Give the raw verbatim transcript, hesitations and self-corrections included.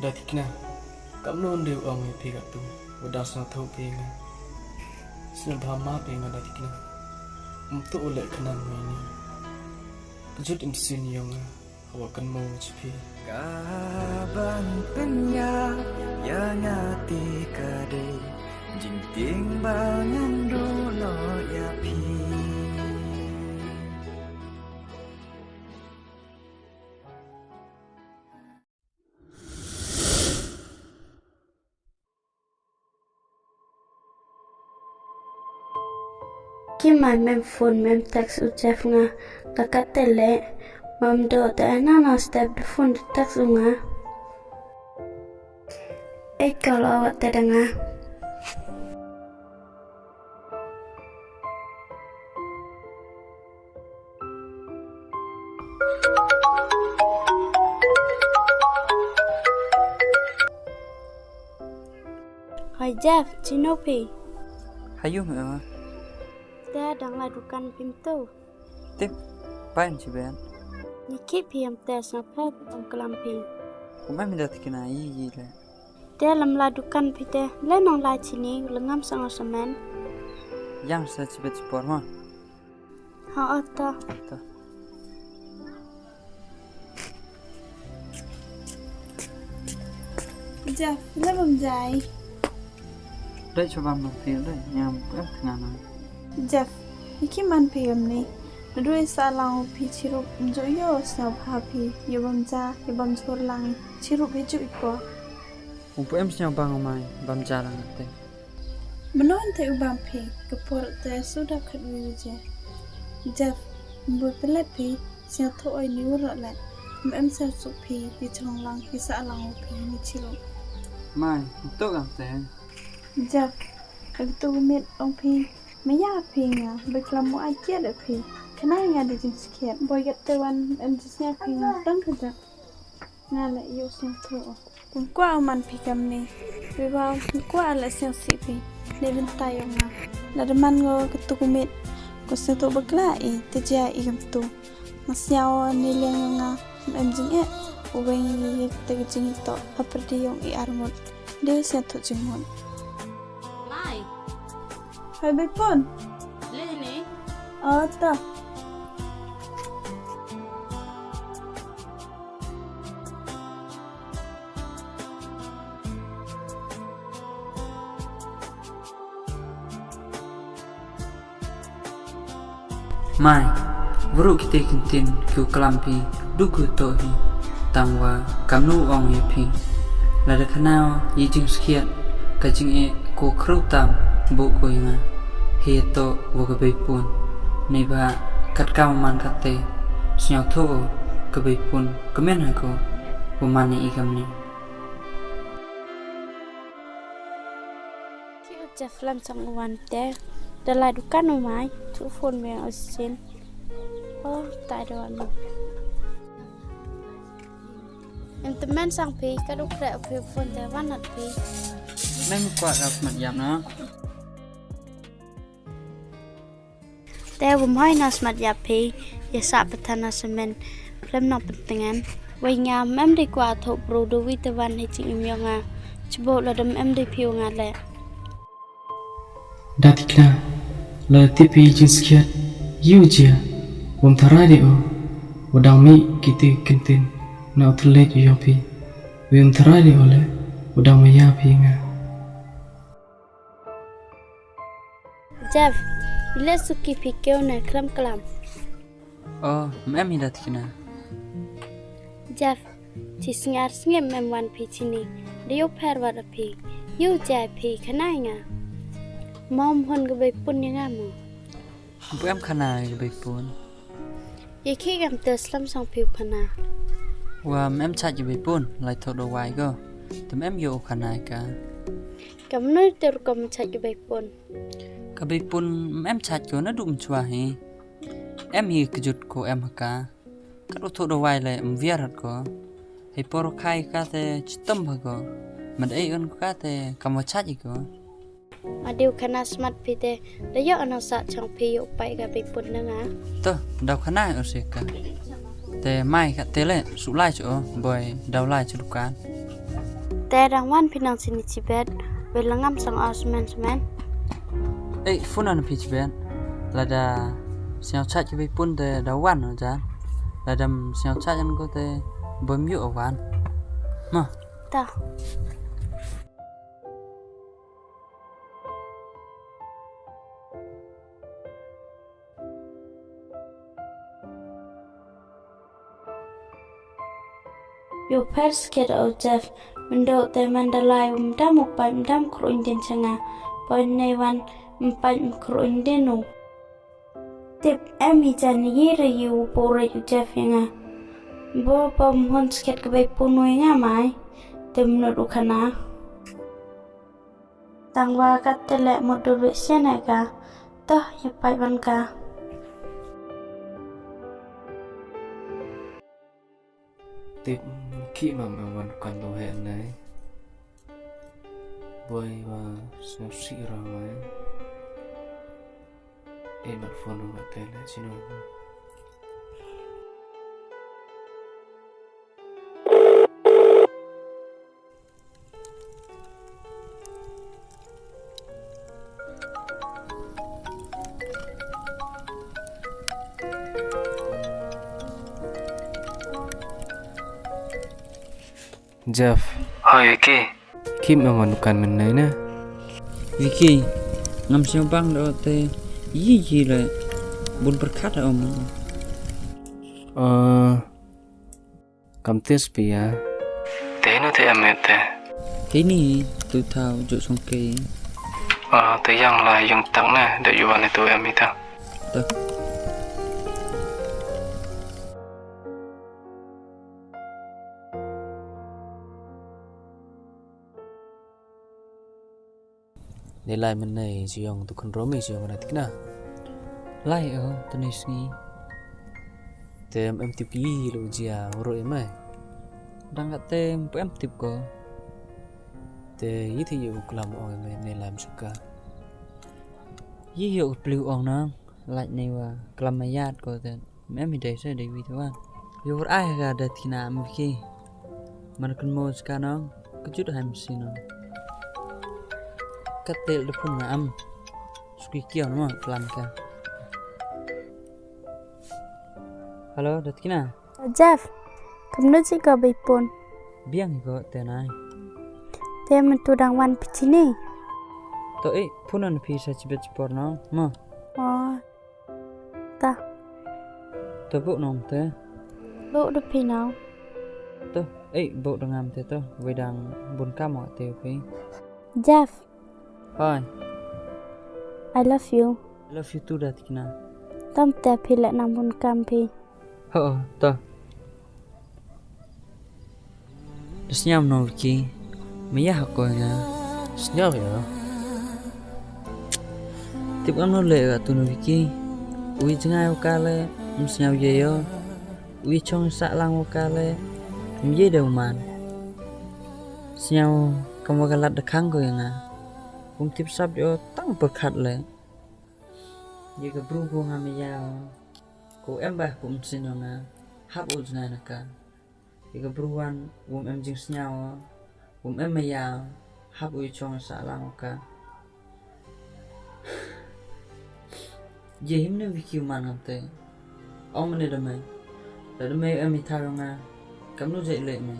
Da Thikna, kamno ynne u ong ya phi katu, wa dang sngewthuh phi nga. Sngewbha map ya nga Da Thikna. Ym toh u leh khnang nga ini. Kjut im sin yong nga, wa kynmaw cha phi. Ka ban pynïap ya nga te ka dei jingtieng ba ngan duh noh ya phi. Ki man mem phone mem text u Jeff nga, ka kat te leh, mam doh te ana na step da phone da text u nga. Ei call awat te da nga. Hai Jeff, chino phi? Hayu me. Te dang la dukan phim tu. Tip, pain chi ben. Ni ki phi am te sngewphet ong klam phi. Kumai mi Da Thikna i i le. Te lam la dukan phi te, le nong la chini, le ngam sang samen. Yang sa chi bet chi por ma. Ha, ata. Ata. Jeff, le bam jai. Dei chwa bam phi, dei, nyam, em, tnga na. Jeff, i ki man phi em ni. Nadu i sa lang u phi chirup, njo yo sngewbha phi, yo bam ja, yo bam jhur lang, chirup hi ju i ko. U pu em sngewbha nga mai, bam ja lang te. Mano ynte u bam phi, ka por te su dap khat wi wi je. Jeff, mbu pelet phi, sngewthuh oi ni u rot le. Em em sngewsuk phi, i chong lang, i sa lang u phi, ni chirup. Mai, ntu kam te. Jeff, ka tu mit ong phi, maya phi nga, ba klam mo ai kiat phi. Khnai nga da jingskhiat, boi gat te wan, em jingsngewsih phi nga, tang khaja. Nga le yoh sngewthuh. Ym kwah u man phi kamni. Wi wa ym kwah le sngewsih phi. Ne bynta yong nga. Lada man ngo katu kumit. Ko sngewthuh bakla i, te jia i kamtu. Nga sngewthuh ni liang yong nga. Em jingeh. U weng i te ka jingitoh. Hapyrdi yong i arngut. De sngewthuh jingmut. Mai. Hai Beipun. Le ni. Oh, ta. Mai, waroh kite ki ktien ki u klam phi, du ki u toh hi, tangwa kamnu ong ya phi. Lada khana o ya i jingskhiat, ka jingeh ko khraw tam, booh ko ya nga. Hei toh wa ka Beipun. Neibhah kat kam u man katte, sngewthuh o ka Beipun, kmen ha ko, wa man ya i kamni. Ki u Jeff lam chong u wan te. Da lai dukan u mai, tu phone me o sin. Oh, tai da wan mo. Em te men sang phi, ka du kre phi phone te wan nat phi. Mem kwah ka smat yap na. Te wym hoi na smat yap phi, ya sah pathan na semen, khlem nong pyntengan. Wei nga mem dei kwah thoh bru du wi te wan hei jingim yong nga. Chibooh lada mem dei phi u nga le. Da Thikna, lada tip phi jingskhiat, yow jia, wym tharai de o, wa dang mih kite ki ktien, na u thylliej yong phi, wym tharai de o le, wa dang maya phi nga. Jeff, ile suki phi kew ne klam klam. Oh, mem hi Da Thikna. Jeff, chi sngar sngi mem wan phi chini. Dei yow pher wat phi. Yow jai phi khana i nga. Mom hon ka Beipun ya nga mo. Pu em khana ka Beipun. Ye khi kam te slem sang phi u khana. Wa mem chait ka Beipun, lai thoh dawai ko. Te mem yoh u khana ka. Kamnu te rukom chait ka Beipun. Ka Beipun mem chait ko na dum chwa hi. Em hi kjut ko em ha ka. Kat u thoh dawai le mviar hat ko. Hei por khai ka te chitom ha ko. Mad ei on ko ka te kam wa chait ko. Ma dei u khana smat phi te, da yoh anang sah chong phi yoh pai ka Beipun na nga. To, daw khana o se ka. Te mai ka te le, su lai cho, boi, daw lai cho dukan. Te dang wan phi nang sini chibet, wei la ngam sang o smen smen. Ei, phone na phi chibet. Lada sñiaw chait ki bei pun te da wan o ja. Lada sñiaw chait yan ko te bom yu o wan. Ma. Ta. Yow pher sket o Jeff, mynda te man da lai u mdam u pait mdam khrooñ din cha nga. Poi nei wan ym pait ym khrooñ din u. Tip em hi jan yi re yi u pore u Jeff ya nga. Bo pom hon sket ka bei pun u ya nga mai. Te mynut u khana. Tang wa kat te le mut du lwe sien ha ka. Toh ya pait wan ka. Tip ki mam em wan kan du he nei. Boi wa sñiaw si ra mai. E mat phone wa te le sino. Jeff. Hoi, Vicky. Kim em wan dukan mynne na. Vicky, ngam sñiaw bang da te yi yi le bun pyrkhat om. Ah, Kam tis pia. Te no te amet te. Te ni tu thau ju song ke. Ah, te yang la yang tak ne, da yu wan tu amita. Te. Ni lai mynne i chi yong tu khynroo mi chi yong na tikna. Lai o, tu ni sngi. Te em tip ki lo jia ro i mai. Dang ka te em tip ko. Te i thi yu klam o i mai ni lai msuka. I yu pliu ong na, lai ni wa klam ma yat ko te. Em i dei sa dei wi te wan. Yu wur ai ga da tikna em ki. Man kan mo ska nong, ka jut hai msi nong. Ka tel da phun na am. Sukui kiaw na ma plan ka. Hello, da tikna. Jeff, kam no ji ka bei pun. Biang ko te nai. Te man tu dang wan pichini. To e, phun an pi sa chibet chipor nong, ma. Oh. Ta. To bok nong te. Bok da phi nong. To, e, bok da ngam te to, wei dang bun kam o te phi. Jeff. Hi. I love you. I love you too, da tikna. Tam te phi le nang bun kam phi. Ho, to. Da sñiaw no Vicky. Me ya ha ko nga. Sñiaw ya. Tip am no le ka tu no Vicky. Ui jngai u ka le, em sñiaw ye yo. Ui chong sa lang u ka le, em ye de u man. Sñiaw kam wa ka lat da khang ko ya nga. Kum tip sap yo tang pyrkhat le. Ye ka bru ko nga me ya. Ko em bah kum sino nga. Hap u jngai na ka. I ka bru wan, wom em jingsñiaw, wom em maya, hap u i chong sa lang ka. Ye him ne Vicky u man ngam te. Ong ne da mai. Da da mai em i thaw nga. Kam nu jai le mai.